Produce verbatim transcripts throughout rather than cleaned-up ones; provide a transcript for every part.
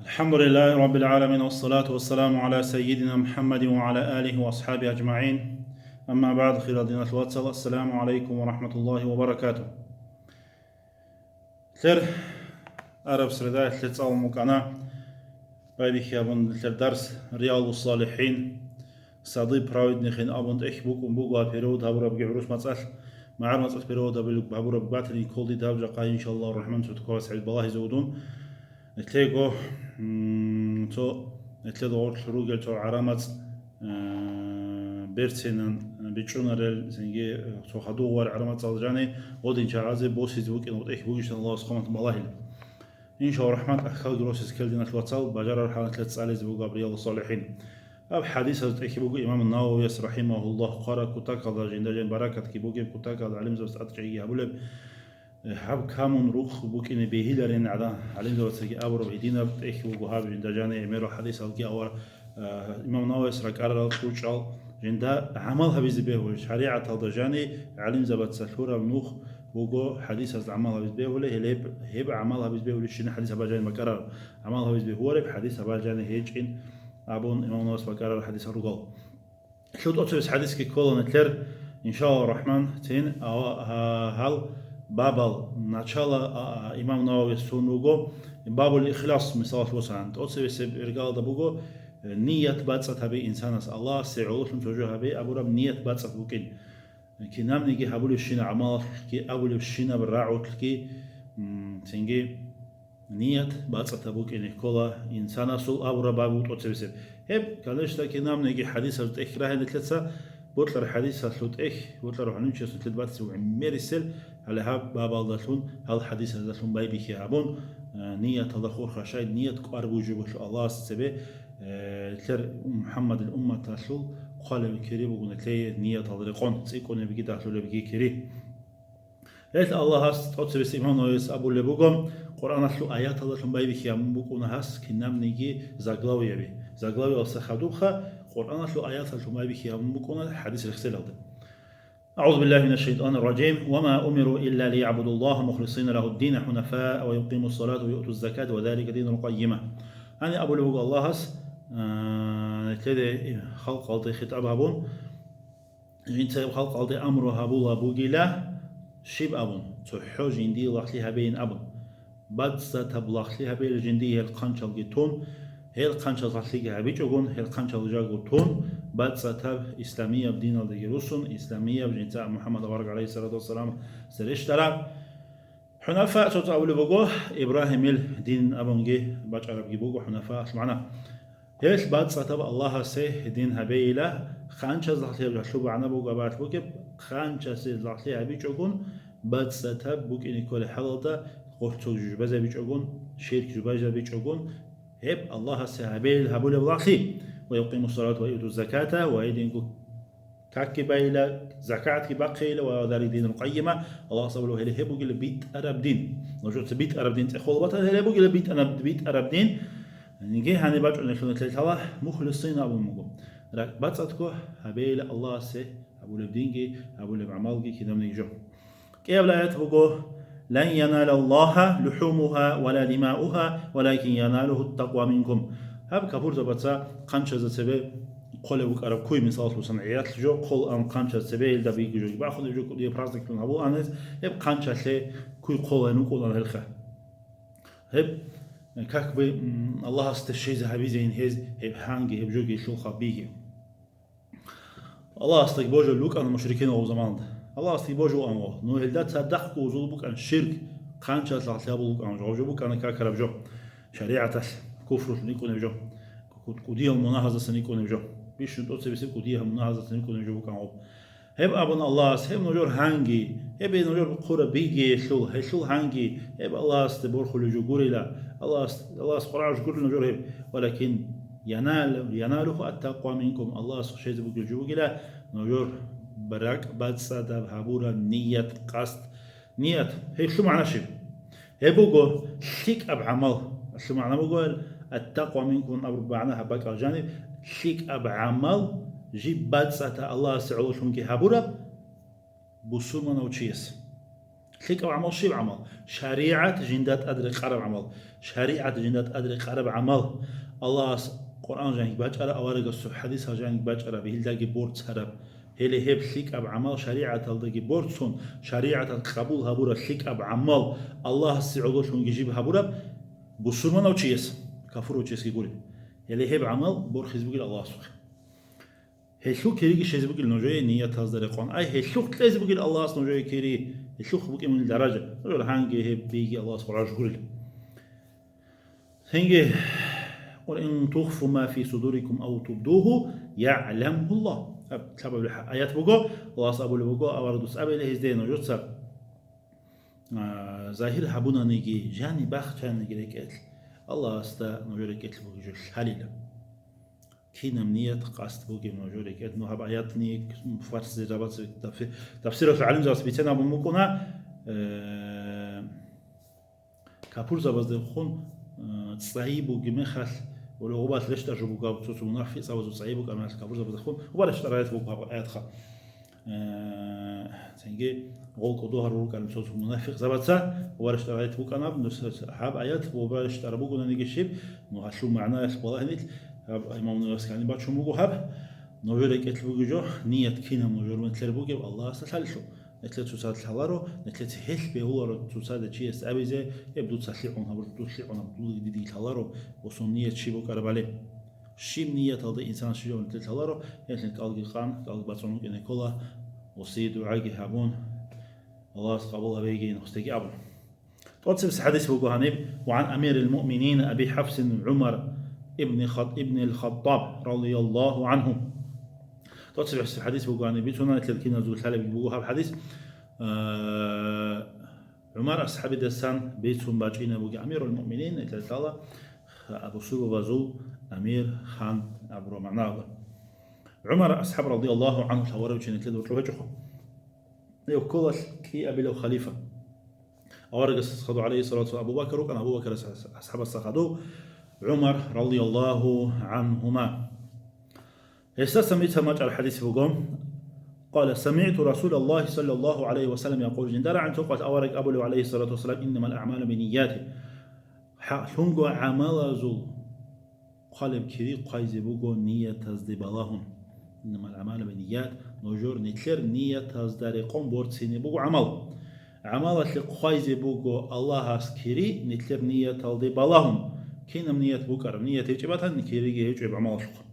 الحمد لله رب العالمين، والصلاة والسلام على سيدنا محمد وعلى آله وأصحابه أجمعين. أما بعد، хирал диналъул вацал, السلام عليكم ورحمة الله وبركاته. Лъер араб средаялъе цӀалун букӀана, байбихьи абун лъер дарс Риялдус-Салихин, сады праведныхин абун тӀехь букӀун буго, а перевод гьабурабги гӀурус мацӀалъ, магӀар мацӀалъ перевод гьабураб батани кколди даб жакъа, иншаллагьу рахӀман, цо туккабаз гьеб балагьизе вудун. Лъего, м, цо, лъедо гъорлъ ругел цо гӀарамацӀ, э, берцинан бичӀчӀунарел, цинги, э, цо хадув вар гӀарамацӀал жани, гъодин чагӀазе босизе букӀин гъутӀехь бугищан Аллагьас хъван балагьила. Иншаллагьу рахӀман, ахкалги росизе ккел диналъ вацал, бажарар хӀалатлъе цӀализе буго аб Риялдус-Салихин. Аб хадисаз тӀехь буго имам Нававияс, рахӀимагьуллагь, хъвараб кутакалда жинда жен баракатги бугеб, кутакалда гӀалимзабаз тӀадчӀейги гьабулеб. Гьаб камун рукъ букӀине бегьиларин гӀада-, гӀалимзабацаги абураб гьединаб тӀехь буго гьаб жинда жани гӀемерал хадисалги авар, а, имам Нававияс ракӀарарал кьучӀал жинда гӀамал гьабизе бегьулеб. ШаригӀаталда жани гӀалимзабаца лъураб нух буго хадисазда гӀамал гьабизе бегьулеб, гьеле гьеб, гьеб гӀамал гьабизе бегьулебщинаб хадис гьабал жани бакӀарараб, гӀамал гьабизе бегьулареб хадис гьабал жани гьечӀин абун имам Нававияс бакӀарарал хадисал ругал. Лъу тӀоцебес хадисги ккола нилъер, иншаллагьу рахӀман, цин, а, а, гьал бабал начала, а, а, имам Нававияс цун руго, бабул ихлас, мисалалъ босани, тӀоцебесеб иргалда буго, э, ният бацӀцӀад гьабе инсанас, Аллагьасе гӀололъун цо жо гьабе абураб ният бацӀцӀад букӀин. Кинабниги гьабулебщинаб гӀамалалъги, абулебщинаб рагӀулъги, м, цинги, Ният бацӀцӀад букӀине ккола инсанасул абураб баб тӀоцебесеб. Гьеб, конечно, кинабниги хадисаз тӀехь рагьиналъеца, бокьараб хадисалъул тӀехь, бокьараб гӀалимчиясул тӀехь бацӀцӀи гӀемерисел, гьале гьаб бабалдалъун, гьал хадисаздалъун байбихьи гьабун, э, нияталда хурхараб, ният кӀвар бугеб буго Аллагьасда цебе, э, лъер МухӀаммадил умматалъул хъвалеб кири буго нилъее ниятал рекъон, цӀикӀкӀунебги дагьлъулебги кири. Гьелъ Аллагьас тӀоцебесеб имам Нававияс абулеб буго, Къуръаналъул аяталдалъун байбихьи гьабун букӀуна гьас кинабниги заглавияби. Заглавиялъа хадубха, Къуръаналъул аяталъун байбихьи гьабун букӀуна хадис рехселалда. أعوذ بالله من الشيطان الرجيم. وما أمروا إلا ليعبدوا الله مخلصين له الدين حنفاء ويقيموا الصلاة ويؤتوا الزكاة وذلك دين القيمة. Гьаниб абулеб буго Аллагьас, а, лъеде халкъалде хитӀаб гьабун, Жинцайиб халкъалде амру гьабула бугила, щиб абун, цохӀо жиндие лагълъи гьабейин абун. БацӀцӀатаб лагълъи гьабейила жиндие гьел хъанчалги тун, гьел хъанчал лагълъиги гьабичӀогун, гьел хъанчал жаго тун, бацӀцӀатаб исламияб диналдаги русун, исламияб жинца МухӀаммад авараг, гӀалайгьиссалату вассалам, цере щтараб. ХӀунафа цо-цо абулеб буго, Ибрагьимил дин абунги бачӀарабги буго хӀунафаялъ магӀна. Гьелъ бацӀцӀатаб Аллагьасе дин гьабейила, хъанчаз лагълъи гьаб-, гьалъул магӀна буго абалъ бугеб, хъанчасе лагълъи гьабичӀогун, бацӀцӀатаб букӀине кколеб хӀалалда, гъорцо жужбазабичӀогун, ширк жубазабичӀогун, гьеб Аллагьасе гьабейил гьабулеб лагълъи, ويقيموا الصلاة ويؤتوا الزكاة, ва гьединго Какги байила, закатги бахъейила, ва ذلك دين القيمة, Аллагьас абулеб, гьеле гьеб бугила битӀараб дин. Нужеца битӀараб дин цӀехола батана, гьеле бугила битӀана-, битӀараб дин. Гьаниб бачӀунелъул нилъеда лъала мухлисин абун буго. РакӀбацӀцӀадго гьабейила Аллагьасе гьабулеб динги, гьабулеб гӀамалги кинабниги жо. КӀиабилеб аят буго: «لن ينال الله لحومها ولا دماؤها ولكن يناله التقوى منكم». Гьаб капурзабаца хъанчазда цебе хъолеб букӀараб куй, мисалалъ босани, гӀиялъ жо хъолаан хъанчазда цебе, гьелда биги жоги бахъун, гьеб жо кӀудияб праздниклъун гьабулаан гьез, гьеб хъанчалъе куй хъолаан вукӀулаан гьелха. Гьеб, как бы, м, Аллагьасда щвезе гьабизейин гьез, гьеб гьанги, гьеб жоги лъулха биги. Аллагьасдаги божулел рукӀана мушрикин гьав заманалда. Аллагьасдаги божулаан гьав. Ну гьелда цадахъго узул букӀана ширк, хъанчалъ лагълъи гьабулеб букӀана жо. Гьав жо букӀана какараб жо. ШаригӀаталъ куфрулъун рикӀкӀунеб жо. КӀу-, кӀудиял мунагьаздасан рикӀкӀунеб жо. Бищун тӀоцебесеб кӀудиял мунагьаздасан рикӀкӀунеб жо букӀана гьав. Гьеб абун Аллагьас, гьеб нужер гьанги, гьеб нужер хъураб бигиялъул, гьелъул гьанги, гьеб Аллагьасде борхулев жо гурила, Аллагьас, Аллагьас къварагӀаж гурила нужер гьеб. Валакин янал-, яналуху аттакъва минкум, Аллагьас хвешизе бугев жо бугила, нужер ракӀбацӀцӀадаб гьабураб ният, къасд, ният, гьелъул магӀна щиб? Гьеб буго лъикӀаб гӀамал. Гьелъул магӀна буго, аттакъва минкум абураб магӀна гьаб бакӀал жаниб, лъикӀаб гӀамал жиб бацӀцӀадаб Аллагьасе гӀололъунги гьабураб бусурманав чияс. ЛъикӀаб гӀамал щиб гӀамал? ШаригӀат жинда тӀад рекъараб гӀамал. ШаригӀат жинда тӀад рекъараб гӀамал. Аллагьас Къуръан жаниб бачӀараб, аварагасул хӀадисал жаниб бачӀараб, гьелдаги борцараб. Гьеле гьеб лъикӀаб гӀамал шаригӀаталдаги борцун, шаригӀатал къабул гьабураб лъикӀаб гӀамал Аллагьасе гӀололъунги жиб гьабураб бусурманав чияс, кафурав чиясги гуреб. Гьеле гьеб гӀамал борхизе бугел Аллагьасухъе. Гьелъул кириги щвезе бугел нужее ниятазда рекъон. Ай, гьелъухъ кьезе бугел Аллагьас нужее кири, гьелъухъ букӀин даража. Нужер гьанги гьеб биги Аллагьас гъоркь гурел. Цинги, «Къул ин тухфу ма фи судурикум ав тубдугьу, ягӀламуллагь». Гьаб, лъабабилеб аят буго, Аллагьас абулеб буго, аварагас абила гьезде нужеца, а, загьир гьабунаниги, жани бахчаниги рекӀелъ, Аллагьасда нужер рекӀелъ бугеб жо лъалила. Кинаб ният къасд бугеб нужер рекӀелъ, ну, гьаб аятни фарсилабаца тафси-, тафсиралъул гӀалимзабаз бицен абун букӀуна, э, капурзабаздехун, э, цӀайи бугеб мехалъ, гъубал рещтӀараб жо бугеб, цо-цо мунафикъзабазул цӀайи букӀараб мехалъ капурзабаздехун, гъубал рещтӀараб аят буго гьаб аятха. Э, цинги гъол кӀодо гьарун рукӀараб цо-цо мунафикъзабаца, гъубал рещтӀараб аят букӀана, ну, гьаб аят гъубал рещтӀараб бугонаниги щиб, ну, гьалъул магӀнаялъ балагьинилъ, гьаб имам Нававияс гьаниб бачун буго гьаб, нужер рекӀелъ бугеб жо, ният кинаб нужер метлъер бугеб Аллагьасда лъалелъул. Нилъер цоцазда лъаларо, нилъеца гьелъ бегьуларо цоцазда чияс абизе, гьеб дуца лъигӀун гьабур, дуда лъигӀун гьабур, дудаги дидеги лъаларо, босун ният щиб букӀарабали. Щиб нияталда инсанас щиб жо нилъер лъаларо, гьелъин кӀалги къан, кӀалги бацӀцӀун вукӀине ккола, гъосие дугӀаги гьабун, Аллагьас къабул гьабейги, нухсеги абун. ТӀоцебесеб хӀадис буго гьаниб, وعن أمير المؤمنين أبي حفص عمر ابن خط-، ابن الخطاب رضي الله عنه. ТӀоцебесеб хӀадис буго гьаниб, бицуна, нилъер киназул лъалебги буго гьаб хӀадис. Э, ГӀумар асхӀабидасан бицун бачӀина буго амирул муъминин, нилъер лъала бусурбабазул амир, хан абураб магӀнала. ГӀумар асхӀаб радияллагьу гӀангьу лъаварав чи нилъеда гьоркьоб гьечӀоха. Гьев кколалъ кӀиабилев халифа. Аварагасда хадув, гӀалайгьиссалату вассалам, Абу Бакр вукӀана, Абу Бакрасда асхӀабасда хадув ГӀумар радияллагьу гӀангьума. Гьесдасан бицун бачӀараб хӀадис буго. قال: سمعت رسول الله صلى الله عليه وسلم يقول, жинда рагӀан цо къоялъ авараг абулев, гӀалайгьиссалату вассалам: إنما الأعمال بالنيات. ХӀакълъунго гӀамалазул хъвалеб кири хъвайзе буго ниятазде балагьун. إنما الأعمال بالنيات, нужер нилъер ниятазда рекъон борцине буго гӀамал. ГӀамалалъе хъвайзе буго Аллагьас кири нилъер нияталде балагьун. Кинаб ният букӀараб, ният гьечӀеб батани, кириги гьечӀеб гӀамалалъухъ.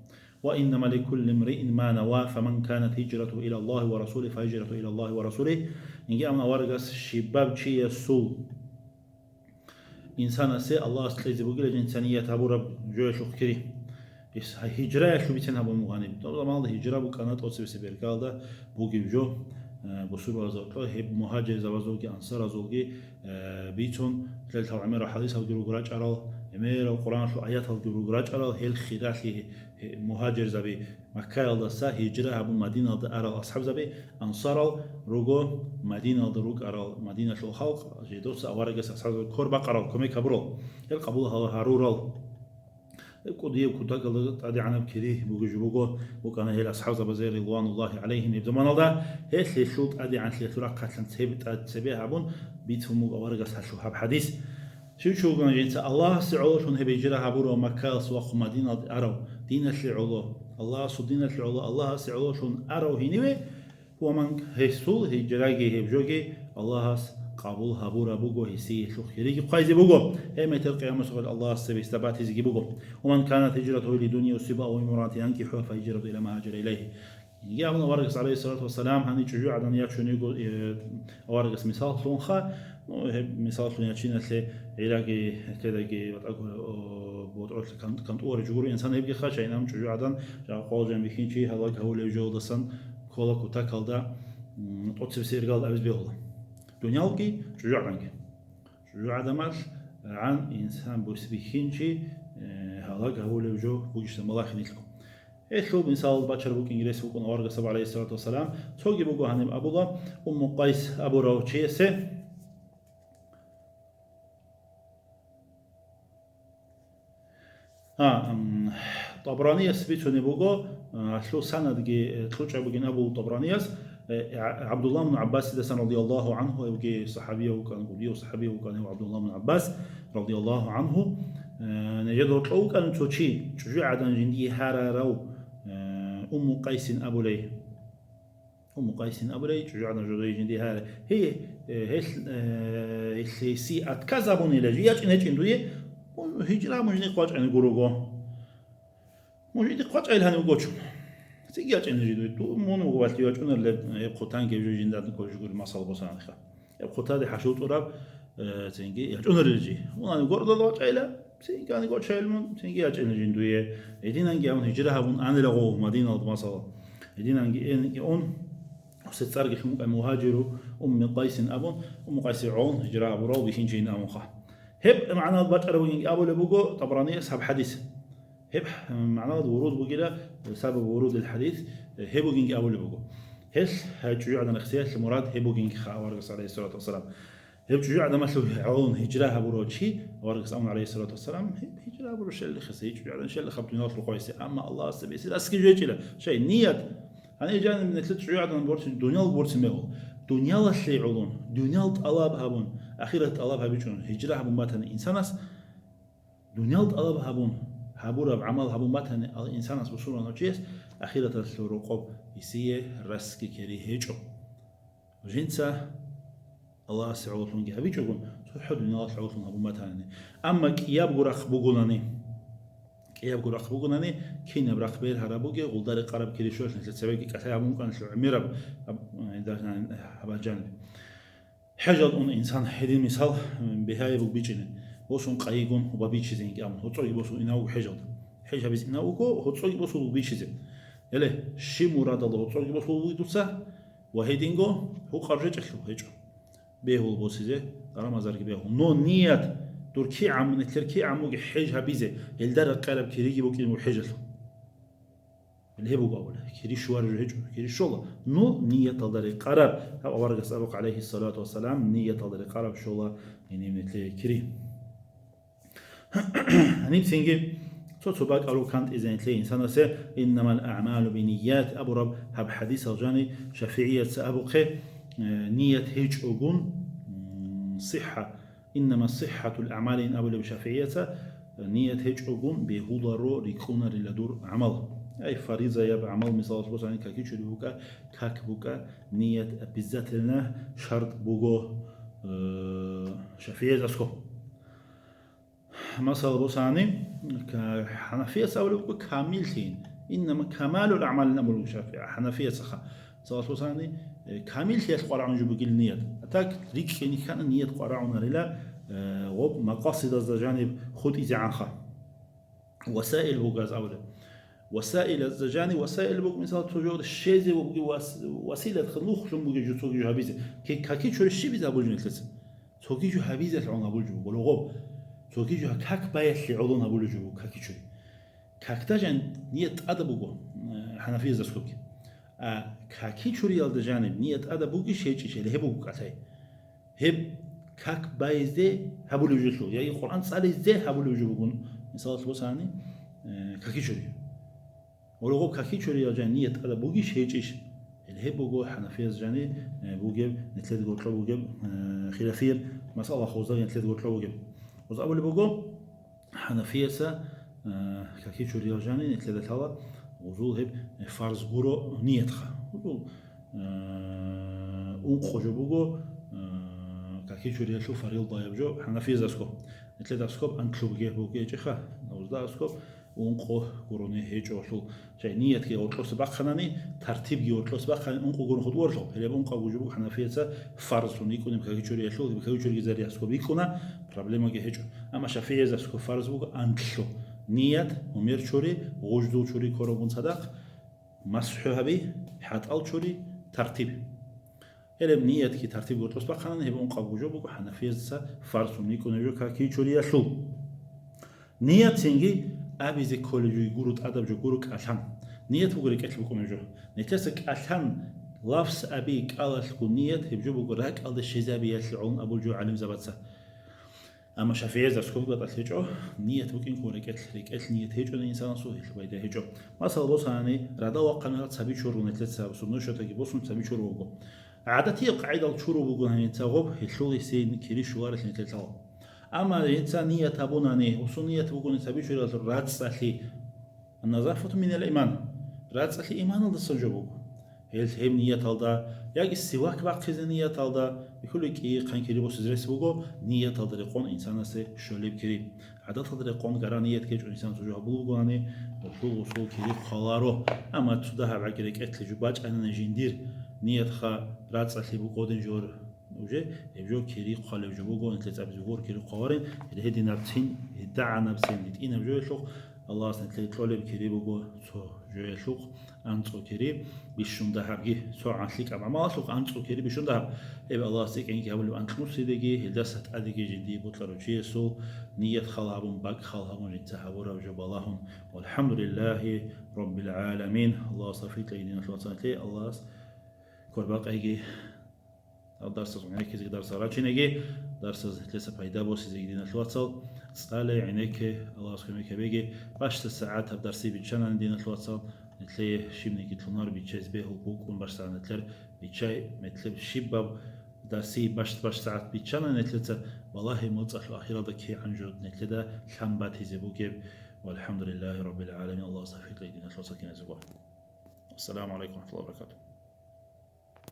وإنما لكل امرئ ما نوى، فمن كانت هجرته إلى الله ورسوله فهجرته إلى الله ورسوله. Инги амма аварагас щибаб чиясул, инсанасе Аллагьас кьезе бугила жинца ният гьабураб жоялъухъ кири. Ис гьа-, гьижраялъул бицен гьабун буго гьаниб. Доб заманалда гьижра букӀана тӀоцебесеб беркалда бугеб жо, э, бусурбабазда гьоркьоб, гьеб мугьажирзабазулги ансаразулги, э, бицун, лъел гьал гӀемерал хӀадисалги руго рачӀарал, гӀемерал Къуръаналъул аяталги руго рачӀарал, гьел хиралъи, э, мугьажирзаби, Маккаялдаса гьижра гьабун Мадиналда арал асхӀабзаби, ансарал руго Мадиналда рукӀарал, Мадиналъул халкъ, жидеца аварагас асхӀабзаби ккор бакъарал, кумек гьабурал, гьел къабул гьал-, гьарурал. КӀудияб кутакалда тӀадегӀанаб кири бугеб жо буго, букӀана гьел асхӀабзабазе, ридвануллагьи гӀалайгьим, гьеб заманалда, гьел гьелъул тӀадегӀанлъи, гьелъул рахъалъан цебе тӀад-, цебе гьабун бицун буго аварагас гьалъул гьаб хӀадис. Щив чи вугони жинца Аллагьасе гӀололъун гьеб гьижра гьабурав, Маккаялдаса вахъун Мадиналде арав, диналъе гӀоло, Аллагьасул диналъе гӀоло, Аллагьасе гӀололъун арав гьениве, ва ман, гьесул гьижраги гьеб жоги Аллагьас къабул гьабураб буго, гьесие гьелъухъ кириги хъвайзе буго, гьеб метер къиямасеб къоялъ Аллагьас цебесда батизеги буго. ومن كانت هجرته لدنيا يصيبها أو امرأة ينكحها فهجرته إلى ما هاجر إليه. Гьаниб аварагас, гӀалайгьиссалату вассалам, гьаниб чӀужугӀадан ячун йиго, э, аварагас мисаллъунха, ну, гьеб мисаллъун ячиналъе гӀираги, гьелъедаги батӀаго, о, ботӀролъи кан-, кантӀуарав чи гуро инсан гьебги ха, чайнам чӀужугӀадан, жакъа къвал жан бихьинчи гьалаг гьавулев жолдасан ккола кутакалда, м, тӀоцебесеб иргалда абизе бегьула. Дуниялги, чӀужугӀаданги. ЧӀужугӀадан гӀан инсан бус бихьинчи, э, гьалаг гьавулев жо бугищ балагьинилъго. Гьелъул мисал бачараб букӀин рес букӀун аварагасда, гӀалайгьиссалату вассалам, цоги буго гьаниб абула, Умму Къайс абурав чиясе. А, м, ТӀабранияс бицунеб буго, а, гьелъул санадги, э, кьучӀаб бугин абул ТӀабранияс, Э, ГӀа-, ГӀабдулла ибн ГӀаббасидасан радияллагьу гӀанху, гьевги сахӀабияв вукӀан, кӀудияв сахӀабияв вукӀан гьев ГӀабдулла ибн ГӀаббас радияллагьу гӀанху. Э, нижеда гьоркьов вукӀана цо чи, чӀужугӀадан жиндие гьарарав, э, Умму Къайсин абулей. Умму Къайсин абулей, чӀужугӀадан жиндие гьарарав. Гьей, э, гьел, э, гьелъеси отказ абунила, жи ячӀин гьечӀин дуе, гьижра мун жиндихъ вачӀани гурого. Мун жиндихъ вачӀайил гьанив гочун. Цинги ячӀин жидуе. Ду-, мун вуго валъи вачӀунарилеб, гьеб хъутан гьев жо жиндан кколъ гури масал босананиха. Гьеб хъутаде хӀашув тӀураб, э, цинги ячӀунарил жи. Мун гьанив гордал вачӀайила, цинги гьанив гочайил мун, цинги ячӀин жиндуе. Гьединанги гьавун гьижра гьабун анила гъов Мадиналда масала. Гьединанги эн-, ун, гьесда цӀарги лъун букӀа Мугьажиру Умми Къайсин абун, Умму Къайси гӀолун гьижра гьабурав бихьинчийин абунха. Гьеб магӀналда бачӀараб бугин абулеб буго ТӀабараниялъ гьаб хӀадис. Гьеб магӀналда вуруд бугила, сабаб вурудил хӀадис, гьеб бугинги абулеб буго. Гьелъ гьай чӀужугӀадан рехсиялъе мурад гьеб бугинги ха аварагас, гӀалайгьиссалату вассалам. Гьеб чӀужугӀадан малъу гӀолун гьижра гьабурав чи аварагас абун, гӀалайгьиссалату вассалам, гьеб гьижра гьабурав щелли хиса, гьей чӀужугӀадан щелли хаб дуниялалъ рукъвайсе, амма Аллагьасда бесир аски жечӀила, шай ният. Гьанив жаниб нилъер чӀужугӀадан борцин, дуниял борцин мегьул. Дуниялалъе гӀолун, дуниял тӀалаб гьабун, ахират тӀалаб гьабичӀун гьижра гьабун батани инсанас, дуниял тӀалаб гьабун, гьабураб гӀамал гьабун батани ал-, инсанас, бусурманав чияс, ахираталъул рокъоб гьесие расги кири гьечӀо. Жинца Аллагьасе гӀололъунги гьабичӀогун, цохӀо дуниялалъ гӀололъун гьабун батани. Амма кӀиябго рахъ бугунани, кӀиябго рахъ бугунани, кинаб рахъ бергьараб бугеб, гъулда рекъараб кири щолъ нилъер цебеги кӀалъай гьабун букӀана нилъер гӀемераб аб-, гьаб-, гьабал жаниб. ХӀежалда ун инсан гьедин мисал, м, бигьаяб буго бичӀчӀине. Босун къайигун ва бичизе инкӀабун, гьоцӀоги босун инав вуго хӀежалда. ХӀеж гьабиз инав вуго, гьоцӀоги босун вуго бичизе. Гьеле, щиб мурадалда гьоцӀоги босун вуго дуца, ва гьединго гьукъаб жечӀелъул гьечӀо. Бегьул босизе, къарамазарги бегьул. Но ният, дур кигӀан, нилъер кигӀан буго хӀеж гьабизе, гьелда рекъараб кириги букӀин буго хӀежалъул. Гьеб буго абула, кири щвараб жо гьечӀо, кири щола. Ну, нияталда рекъараб, гьаб аварагас абухъ, гӀалайгьиссалату вассалам, нияталда рекъараб щола гьениб нилъее кири. Гьаниб цинги цо-цо бакӀалъул кантӀизе нилъее инсанасе, «Иннамал аъмалу бинният» абураб гьаб хӀадисал жани ШафигӀияца абухъе, э, ният гьечӀогун, м, сихӀа, «Иннама сихӀатул аъмали», ин абулеб ШафигӀияца, ният гьечӀогун бегьуларо рикӀкӀунарила дур гӀамал. Ай, фаризаяб гӀамал, мисалалъ босани, какичури букӀа, как букӀа, ният обязательно шартӀ буго, э, ШафигӀияс аскӀоб. Масала босани, ка-, ХӀанафияс абулеб буго камиллъи, «Иннама камалул аъмали», ин абулеб ШафигӀи, ХӀанафиясаха. Мисалалъ босани, э, камиллъиялъ къварагӀун жо бугил ният. А так, рикӀкӀине ккани ният къварагӀунарила, э, гъоб макъасидазда жаниб хутӀизегӀанха. Васаил бугаз абулеб. Васаилазда жаниб, васаил буго, мисал, цо жо щезе бугеб вас-, василатха нухлъун бугеб жо цоги жо гьабизе. Ки-, какичури щибизе абулеб нилъеца? Цоги жо гьабизелъ гӀолон гьабулеб жо буго, гъоб. Цоги жо как баялъе гӀолон гьабулеб жо буго какичури. Какда жан ният тӀада буго, э, ХӀанафиязда аскобги. А какичуриялда жаниб ният тӀада бугищ гьечӀищ, гьеле гьеб буго кӀалъай. Гьеб как байзе гьабулеб жолъул, яги Къуръан цӀализе гьабулеб жо бугун, мисалалъ босани, э, какичури. Гьоргъоб какичуриял жан ният тӀада бугищ гьечӀищ? Гьеб буго хӀанафияз жани, э, бугеб, нилъеда гьоркьоб бугеб, э, хилафияб масъала хоза нилъеда гьоркьоб бугеб. Гьоз абулеб буго, хӀанафияса, э, какичуриял жани нилъеда лъала, гьозул гьеб, э, фарз гуро ниятха. Гьозул, э, ункъо жо буго, э, какичуриялъул фарилдаяб жо хӀанафияз аскоб. Нилъеда аскоб анлъубги бугечӀеха, гьозда аскоб ункъо гурони гьечӀолъул. Чай, ниятги гьоркьоса бахъанани, тартибги гьоркьоса бахъанани, ункъо гурони хутӀуарлъу. Гьелеб ункъабго жо буго хӀанафияца фарзун йикӀунеб какичуриялъул, какичуриги зари аскоб йикӀуна, проблемаги гьечӀо. Амма шафигӀияз аскоб фарз буго анлъу. Ният, гьумер чури, гъуждул чури ккорабун цадахъ, масхӀу гьаби, хӀатӀал чури, тартиб. Гьелеб ниятги тартиб гьоркьос бахъанани, гьеб ункъабго жо буго хӀанафиязца фарзун йикӀунеб жо какичуриялъул. Ният цинги абизе кколеб жо гуро, тӀадаб жо гуро кӀалъан. Ният буго рекӀелъ букӀунеб жо. Нилъеца кӀалъан лафз аби кӀалалъго ният гьеб жо буго ракӀалде щезабиялъе гӀолун абул жо гӀалимзабаца. Амма шафигӀияз аскобги батӀалъи гьечӀо, ният букӀинго рекӀелъ, рекӀелъ ният гьечӀони инсанасул, гьелъ пайда гьечӀо. Масала, босани, рада вахъана цаби чурун, нилъеца суннат щотаги босун цаби чурун вуго. ГӀадатияб къагӀидал чурун буго гьанин цагъоб, гьелъул гьесин кири щоларелъи нилъелъал. Амма гьенца ният гьабунани, усун ният бугони цаби чуралъул рацӀцӀалъи, назафату минал иман, рацӀцӀалъи иманалдасан жо буго. Гьел гьеб нияталда, яги сивак бахъизе нияталда, бихьулеб кӀийихъан кири босизе рес буго, нияталда рекъон инсанасе щолеб кири. ГӀадаталда рекъон гара ният гьечӀо инсан цо жо гьабулеб бугони, гьелъул гъусул кири хъваларо. Амма цо дагьаб гӀаги рекӀелъе жо бачӀанани жиндир ниятха рацӀцӀалъи букӀодин жо, уже гьеб жо кири хъвалеб жо буго, нилъеца абизе гуро кири хъваларин, гьединабцин, гьедигӀанабцин, гьитӀинаб жоялъухъ, Аллагьас нилъее кьолеб кири буго цо жоялъухъ, анцӀго кири бищун дагьабги, цо гӀан лъикӀаб гӀамалалъухъ анцӀго кири бищун дагьаб. Гьеб Аллагьас цӀикӀкӀинги гьабулеб анкьнусидаги, гьелдаса тӀадеги жиндие бокьарав чиясул ният хал гьабун, бакӀ хал гьабун, жинца гьабураб жо балагьун. ВалхӀамдулиллагьи раббил гӀаламин. Аллагьас тавфикъ кьеги, диналъул вацал, нилъее Аллагьас квербакъайги. Гьаб дарсаз гӀенеккизеги, дарсал рачинеги, дарсаз нилъеца пайда босизеги, диналъул вацал, цӀале, гӀенекке, Аллагьас кумек гьабеги. Бащдаб сагӀат гьаб дарси биччанани, диналъул вацал, нилъее щибниги лъунаро биччазе бегьул букӀун бащдаб сагӀат нилъер биччай, метлеб щибаб дарси бащ-, бащдаб сагӀат биччанани нилъеца, балагье моцӀалъул ахиралда кигӀан жо нилъеда лъан батизе бугеб. ВалхӀамдулиллагьи раббил гӀаламин. Аллагьас тавфикъ кьеги, диналъул вацал, киназего. Ассаламу гӀалайкум ва рахӀматуллагьи ва баракатугь.